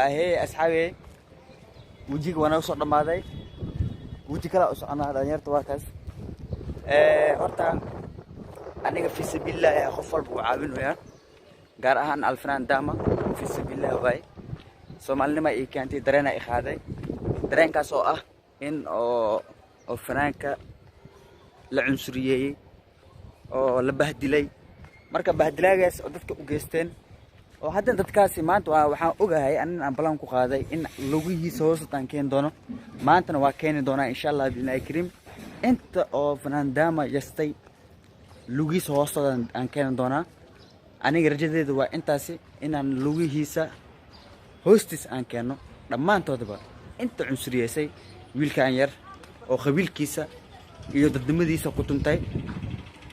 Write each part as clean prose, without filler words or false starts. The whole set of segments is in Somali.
Ahee asxaabe, wejiga waa naga soo dhammaaday, weji kalaa u soconaa. Dhalinyarta waa kaas. Horta aniga fi sabiilillah ayaa qof walba u caawinaya, gaar ahaan Alfanaan Dama. Fi sabiilillah waaye, soomaalinima ii keentay, dareenaa i qaaday, dareenkaas oo ah in oo fanaanka la cunsuriyeeyey oo la bahdilay. Marka bahdilaagaas oo dadka u geysteen oo haddana dadkaasi maanta waxaan ogahay anin aan balan ku qaaday in lugihiisa hoosta aan keeni doono. Maantana waa keeni doonaa, insha Allah biidnillahi kariim. Inta oo fanaan Dama yastay lugihiisa hoostooda aan keeni doonaa. Aniga rajadeeda waa intaasi, inaan lugihiisa hoostiis aan keenno dhammaantoodaba inta cunsuriyeysay wiilkan yar oo qabiilkiisa iyo dadnimadiisa ku tuntay.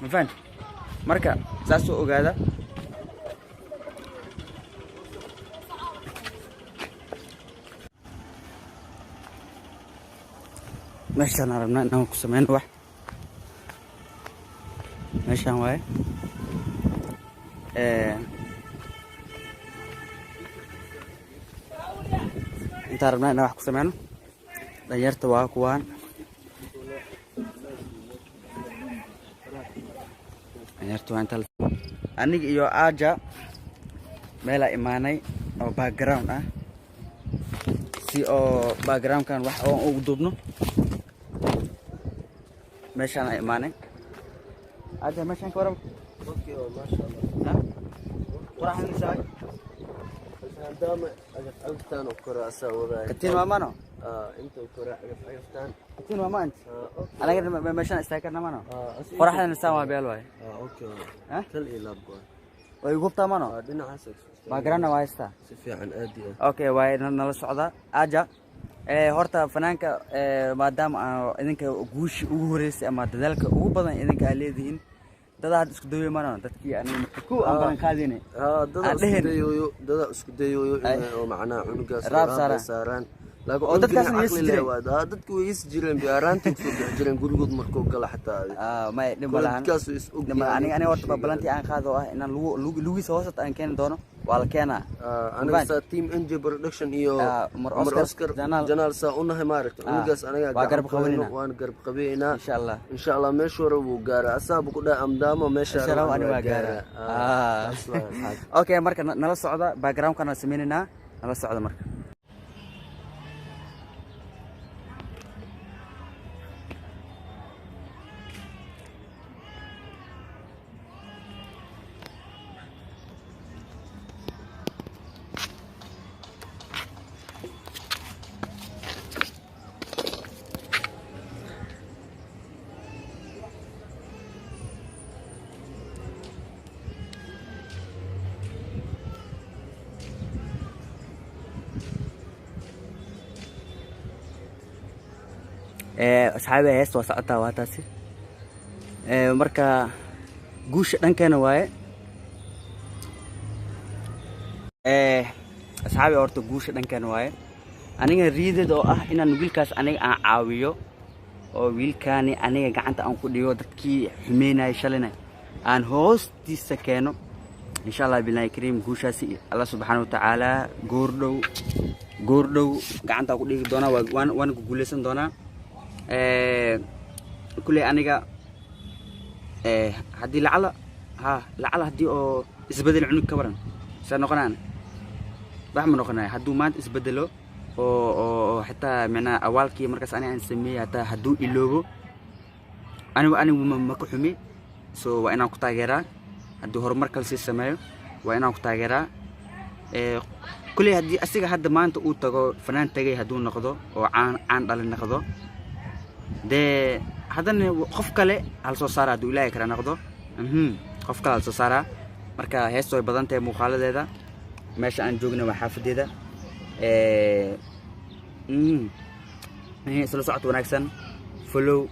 Ma fahanti? Marka saasoo ogaada. Meeshaan aan rabnaa inaan ku sameyno wax meeshaan waaye. Intaan rabnaa inaan wax ku sameyno. Dhalinyarta waa kuwaan, dhalinyarta waa inta. Aniga iyo Aaja meelaa imaanay oo background ah, si oo backgroundkan wax oo ugu duubno. Meeshaan aa imaanay. Aaja, meeshaan ka waran? Okay, ما شاء الله. Ha, qoraxdiisa. Dama cagaf cagaftaan oo kora asaa wadaay. Katiin waa mano. Ah, inta uu kora cagaf cagaftaan. Katiin waa ma ant. Ah, okay. Anaga meeshaan istaagi karna mano. Ah, qoraxdana saan waa beel waay. Ah, okay. Ha? Kal iyo laab waay. Way gubtaa mano. Ah, dhinacaas. Backgroundna waa haystaa. Si fiican, aad iyo aad. Okay, waay, nala socda. Aja, horta fanaanka, maadaama aan idinka guushi ugu horeysay ama dadaalka ugu badan idinka aad leedihiin, dada hadda isku dawey mano, dadkii aniga ku aan balan qaadine. Ah, dada Aan isku dheheen. dayoyo, dada isku dayoyo Ay. inay oo macnaha cunugaas raab raab saaraan. Saaraan. Laakiin Oo dadkaasna cunugina yeesi caqli leh jireen. waa. Ah, dadku way yeesi jireen, biyaaraanta kusoo bixi jireen gurigood markuu gala xataa. Ah, may dhib ma Kole lahan. Dadkaas way is og Dhib ma lahan. yihiin. Aniga horta balantii aan qaado oo ah inaan lugiisa hoosta aan keeni doono, waa la keenaa. Ah, aniga saa team NJ Production iyo Ah, Umar Umar Oscar, Oscar Janaal. Janaal saa unahay, maaragta, cunugaas anaga waa garab gacan qabanayno, qabanayna. Waan garab qabaynaa. Insha Allah. Insha Allah meesha hore wuu gaaraa, asaaba ku dhaha amdaamo meesha Insha Allah rabaan ani waa gaaraa. Ah, Ah. taas waa asxaab. Okay, marka nala socda, backgroundkan aan sameynaynaa, nala socda marka. Asxaabi, heesta waa socotaa, waa taasi. Marka guusha dhankeena waaye. Asxaabi, horta guusha dhankeena waaye. Aniga riideed oo ah inaan wiilkaas aniga aan caawiyo oo wiilkaani aniga gacanta aan ku dhigo, dadkii xumeynayay shalayna aan hoostiisa keeno, insha Allah billahi kariim. Guushaasi Allah subxaana wa tacaala goordhow goordhow gacanta ku dhigi doonaa, waana ku guuleysan doonaa. Kulley aniga haddii lacala ha lacala haddii oo isbedel cunug ka waran see noqonaan, wax ma noqonaya hadduu maanta isbedelo oo xitaa micnaha awaalkii markaas aniga aan sameeyey hataa hadduu iloobo, anigu ma ku xumi. So waa inaan ku taageeraa. Haddii horumar kale sii sameeyo, waa inaan ku taageeraa. Kulley haddii asiga hadda maanta uu tago fanaan tagay hadduu noqdo oo caan caan dhalin noqdo, dee haddana qof kale hal soo saara hadduu Ilaahay kala noqdo. Qof kale hal soo saaraa. Marka heesta way badan tahay muuqaaladeeda. Meesha aan joogna waa xaafadeeda. Isla socod wanaagsan. Follow,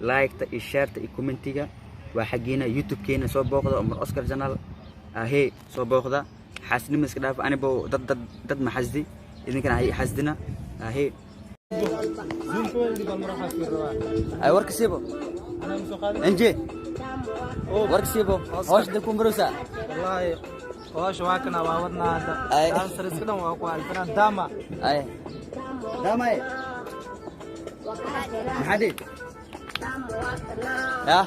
like-ta iyo share-ta iyo commentiga. Waa xaggeena YouTube-keena soo booqda, Umar Oscar Channel ahee soo booqda. Xaasidnimo iska dhaaf. Anibo dad dad dad ma xasdi, idinkana hay xasdina ahee. Ay warka siibo enje, warka siibo hawsha ku marosa. Wallahi hawsha waa kana, waa wadnaa hadda. Ay. Ansar iska dhan waa ku alfanaan dama. Ay damay maxaa dhig ya?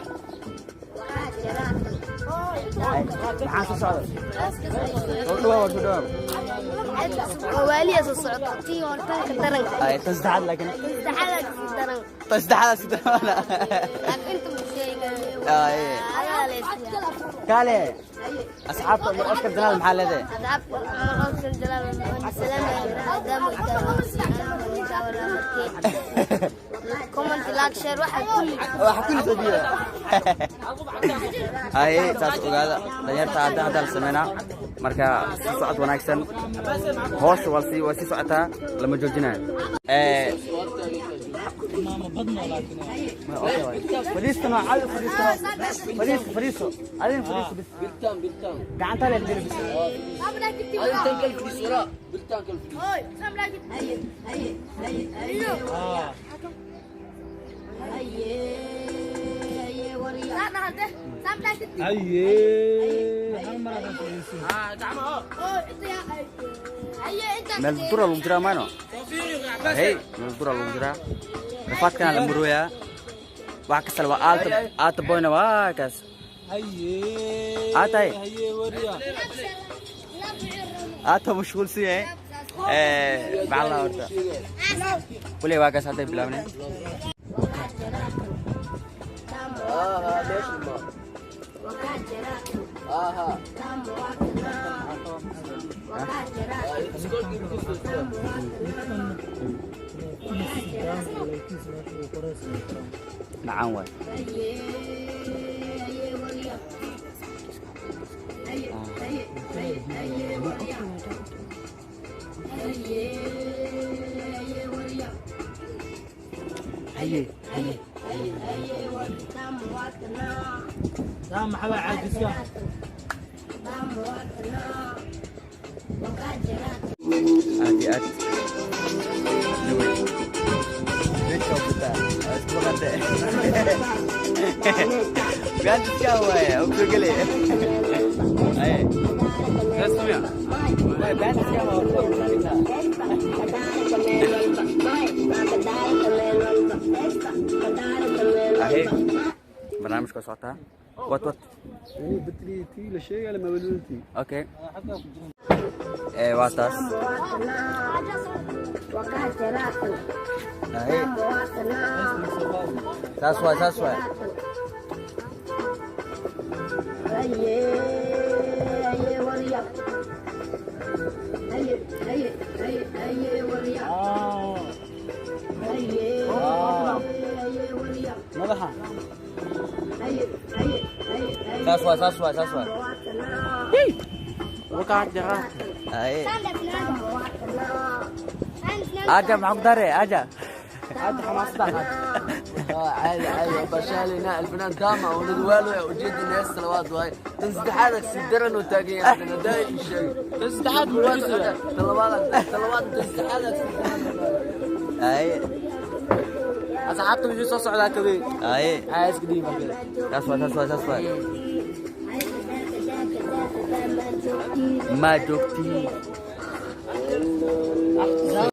Ay, maxaa soo socda? Soo dhawaa, soo dhawaa. Waaliya soo socota tii hortaanka daranka. Ay tan saddexaad laakiin. Saddexaad kasii daran. Tan saddexaad si daran. Laakiin inta mu sheegay. Ay. Ayaa leesiya. Kaale asxaabta Umar Oscar Channel maxaa leedahay? Asxaabta Umar Oscar Channel waan salaamaya, maadaama comment, like, share, waxa kulli. Waxa kulli soo diida. Ay saas ogaada dhalinyarta, hadda hadda la sameynaa. Marka si socod wanaagsan, hawsha waa sii socotaa, lama joojinayo. Fadhiistano cadi, fadhiistano, fadhiiso, fadhiiso adin, fadhiiso bis. Birtaan, birtaan. Gacanta le diri bis. Adintan kal fadhiis waraa, birtaan kal fadhiis. Haye, hal mar aan fadhiisin. Meel dura lagu jiraa mayno hey, meel dura lagu jiraa, rafaadkana la murooyaa, wax kasta waa aalta aalta boyna waa kaas. Haye. Aatay. Haye wariya. Aata mashquulsan yahay maxaa la horta kuley waa kaas hadday bilaabnay. Aha, meesha ma aha. Iskoolkii ku soo. Macaan waay. Haye haye. Daa maxaa caajiska? Aad iyo aad Nuway. Meesha waa butaa. Waa isku maqante. Gaantiska waaye, oo soo gelay. Haye. Waay, gaantiska waa ku butaa. Ahe. Barnaamijka socotaa. Wat wat. Batri tii la sheegay lama baluntii. Okay. Waa taas. Ahe. Saas waay, saas waay. Madaxa. Saas waay, saas waay, saas waay. Aye. Aja maxaa ku dare aja? Hadda xamaasada qaad. عادي عادي بشالنا الفنان داما ولد والو وجد الناس صلوات واي تنزدحالك سدرن وتاقي عندنا داي شيء. Saddexaad buu طلبات طلبات طلبات تنزدحالك. Aye. Asxaabta wixii soo socdaa kabey. Aye. Caayiska dhiiba kale. Saas waay, saas waay, saas waay. Ma joogtiin.